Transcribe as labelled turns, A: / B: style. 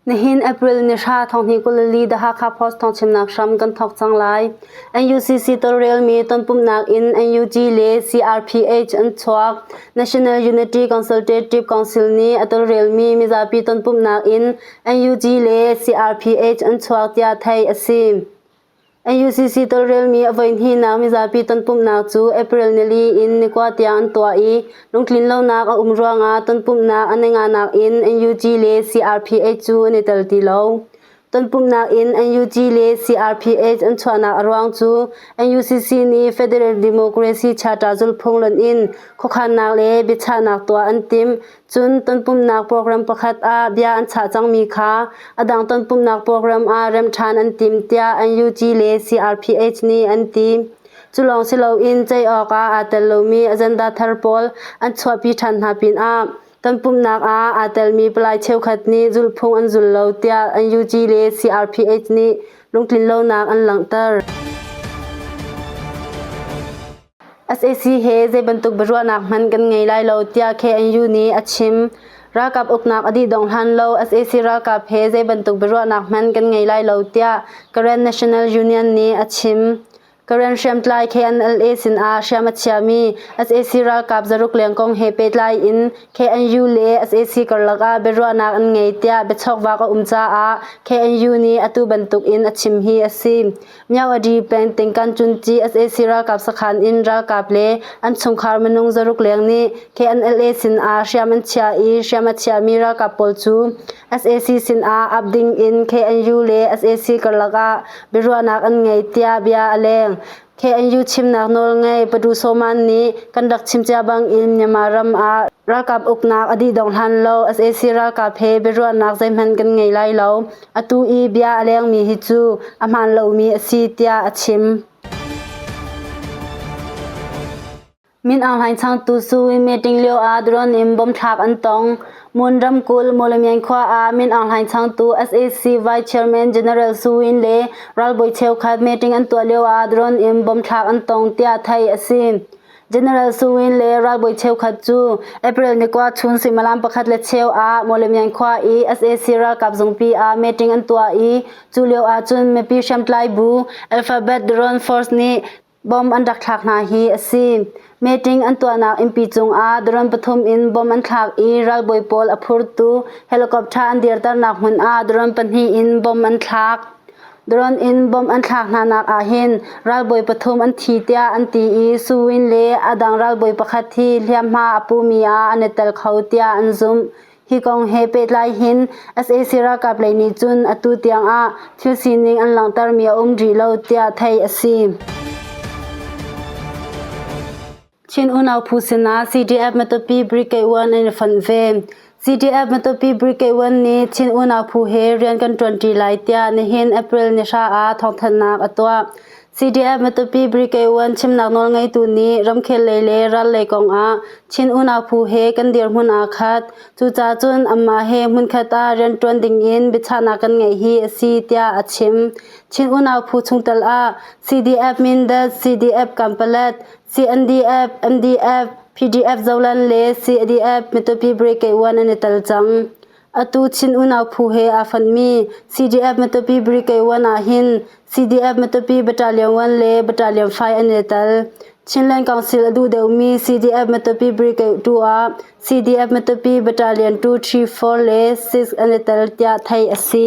A: Nihin April ni hra thonghnih 24 The Hakha Post thawngchimnak hram kan thawk cang lai. NUCC tawlrelmi tonpumhnak in NUG le CRPH an chuak. National Unity Consultative Council nih a tawlrelmi mizapi tonpumhnak in NUG le CRPH an chuak tiah theih a si. NUCC tawlrelmi a voihnihnak mizapi tonpumhnak cu April nili in nikua tiang an tuah i lungtlinlonak a um ruangah tonpumhnak a ninganak in NUG le CRPH cu an i tel ti lo. Tonpumhnak in NUG le CRPH an chuahnak a ruang cu NUCC nih Federal Democracy Charter zulphung lonh in khuakhannak le biachahnak tuah an timh. Cun tonpumhnak program pakhat ah bia an chah cangmi kha a dang tonpumhnak program ah remh ṭhan an tim tiah NUG le CRPH nih an ti. Cu lawng si loin ceih awkah aa tel lomi agenda thar pawl an chuahpi ṭhan hna pinah tonpumhnak ah aa telmi palai cheukhat nih zulhphung an zul lo tiah NUG le CRPH nih lungtlinlonak an langhter. Sac he zei bantuk biaruahnak hmanh kan ngei lai lo tiah KNU nih a chim. Ralkap uknak a dih dong hlan lo sac ralkap he zei bantuk biaruahnak hmanh kan ngei lai lo tiah Karen National Union nih a chim. Karen hriamtlai KNLA sinah hriam a chiami sac ralkap zaruk leng kong he pehtlai in KNU le sac karlak ah biaruahnak an ngei tiah biachawkvak a um caah KNU nih atu bantuk in a chim hi a si. Myawaddy peng Tingkan Cunci sac ralkap sakhan in ralkap le an chungkhar minung zaruk leng nih KNLA sin ah hriam an chia i hriam a chiami ralkap pawl cu sac sin ah ap ding in KNU le sac karlak ah biaruahnak an ngei tiah bia a leng. KNU chimnak nawlngei Padu Soman nih kan rak chim cia bang in Myanmar ram ah ralkap uknak a dih dong hlan lo sac ralkap he biaruahnak zeihmanh kan ngei lai lo. Atu i bia a lengmi hi cu a hmaan lomi a si tiah a chim. Min Aung Hlaing changtu Su meeting lio ah drone in bomb thlak an tong. Mon ramkulh Mawlamyine khua ah Min Aung Hlaing changtu sac Vice Chairman General Su Win le ralbawi cheukhat meeting an tuah lio ah drone in bomb thlak an tong tiah theih a si. General Su Win le ralbawi cheukhat cu April ni kua chun suimilam pakhat le cheu ah Mawlamyine khua i sac ralkap zungpi ah meeting an tuah i cu lio ah cun mipi hriamtlai bu Alphabet Drone Force nih bomb an rak thlak hna hi a si. Meeting an tuahnak innpi cungah drone pathum in bomb an thlak i ralbawi pawl a phurtu helicopter an dirternak hmun ah drone pahnih in bomb an thlak. Drone in bomb an thlak hnanak ah hin ralbawi pathum an thi tiah an ti i Su Win le a dang ralbawi pakhat hi hliamhma a pumi ah an i tel kho tiah an zumh. Hi kong he pehtlai hin sac ralkap lei nih cun atu tiang ah thil sining an langhtermi a um rih lo tiah theih a si. Chin unau phu sinah CDF Matupi Brigade 1 an i fonh ve. CDF Matupi Brigade 1 nih Chin unau phu he rian kan ṭuanṭi lai tiah nihin April ni hra ah thawngthanhnak a tuah. CDF Matupi Brigade 1 chimnak nawlngeitu nih ramkhel lei le ral lei kongah Chin unau phu he kan dirhmun aa khat. Cucaah cun anmah he hmunkhat ah rianṭuan dingin biachahnak kan ngeih hi a si tiah a chim. Chin unau phu chungtel ah CDF Mindat, CDF Kanpalet, CNDF, MDF, PDF Zoland le CADF Matupi Brigade 1 an i tel cang. Atu Chin unau phu he aa fonhmi CDF Matupi Brigade 1 ah hin CDF Matupi Battalion 1 le Battalion 5 an i tel. Chinland Council a duh deuhmi CDF Matupi Brigade 2 ah CDF Matupi Battalion 2, 3, 4 le 6 an i tel tiah theih a si.